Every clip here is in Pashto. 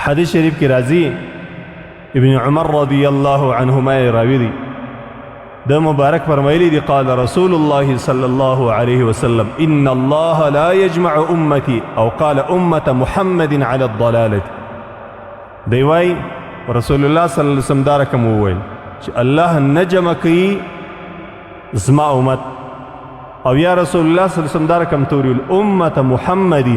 حدیث شریف کې راځي، ابن عمر رضی الله عنهما یې راوي دي، د مبارک فرمایلی دي: قال رسول الله صلی الله علیه وسلم ان الله لا يجمع امتي او قال امه محمد على الضلاله. دی وای رسول الله صلی الله علیه وسلم دا رقم وویل چې الله نه جمع کوي زما امت، او یا رسول الله صلی الله علیه وسلم دا رقم توریل امه محمد،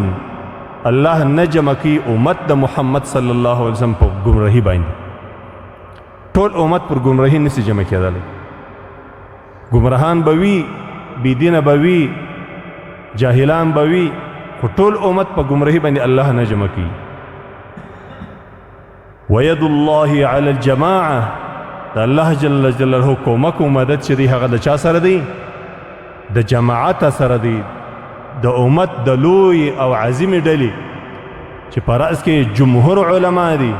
الله نه جمع کوي امت د محمد صلی الله علیه وسلم په ګمراهي باندې. ټول امت پر ګمراهي نسی جمع کېدلی، ګمراهان به وي، بېدینه به وي، جاهلان به وي، خو ټول امت په ګمراهي باندې الله نه جمع کوي. وید الله علی الجماعه، د الله جل جلاله کومک او مدد چې دی هغه د چا سره دی؟ د جماعت سره دی، د امت د لوی او عظیمې ډلې چې په رأس کې جمهور علما دي.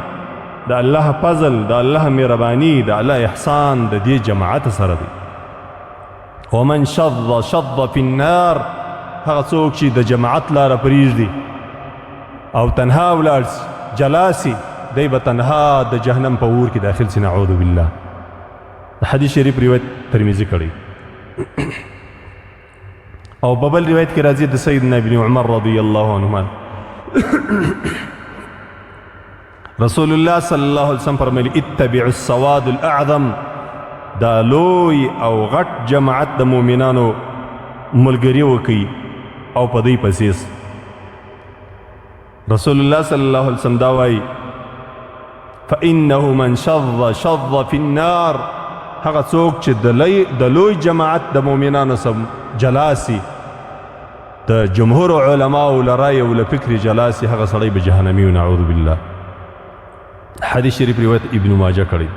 د الله فضل، د الله مهرباني، د الله احسان د دې جماعت سره دی. ومن شظ شظ فی النار، هغه څوک چې د جماعت لاره پرېږدي او تنها ولاړ سي، جلا سي، دی به تنها د جهنم په اور کې داخل سي، نعوذ بالله. د حدیث شریف روایت ترمذي کړی. او په بل روایت کې راځي د سیدنا ابن عمر رضی الله عنهما، رسول الله صلی الله علیه وسلم فرمایلی: اتبعوا السواد الاعظم. دا لوی او غټ جماعت د مؤمنانو ملګری وکي او په دې پسې. رسول الله صلی الله علیه وسلم دا وایي: فإنه من شظ شظ في النار. هغه څوک چې د لوی جماعت د مؤمنانو سم جلا سي، د جمهور علماو له رایې او له فکرې جلا سي، هغه سړی به جهنمي، نعوذ بالله. حدیث شریف روایت ابن ماجه کړی.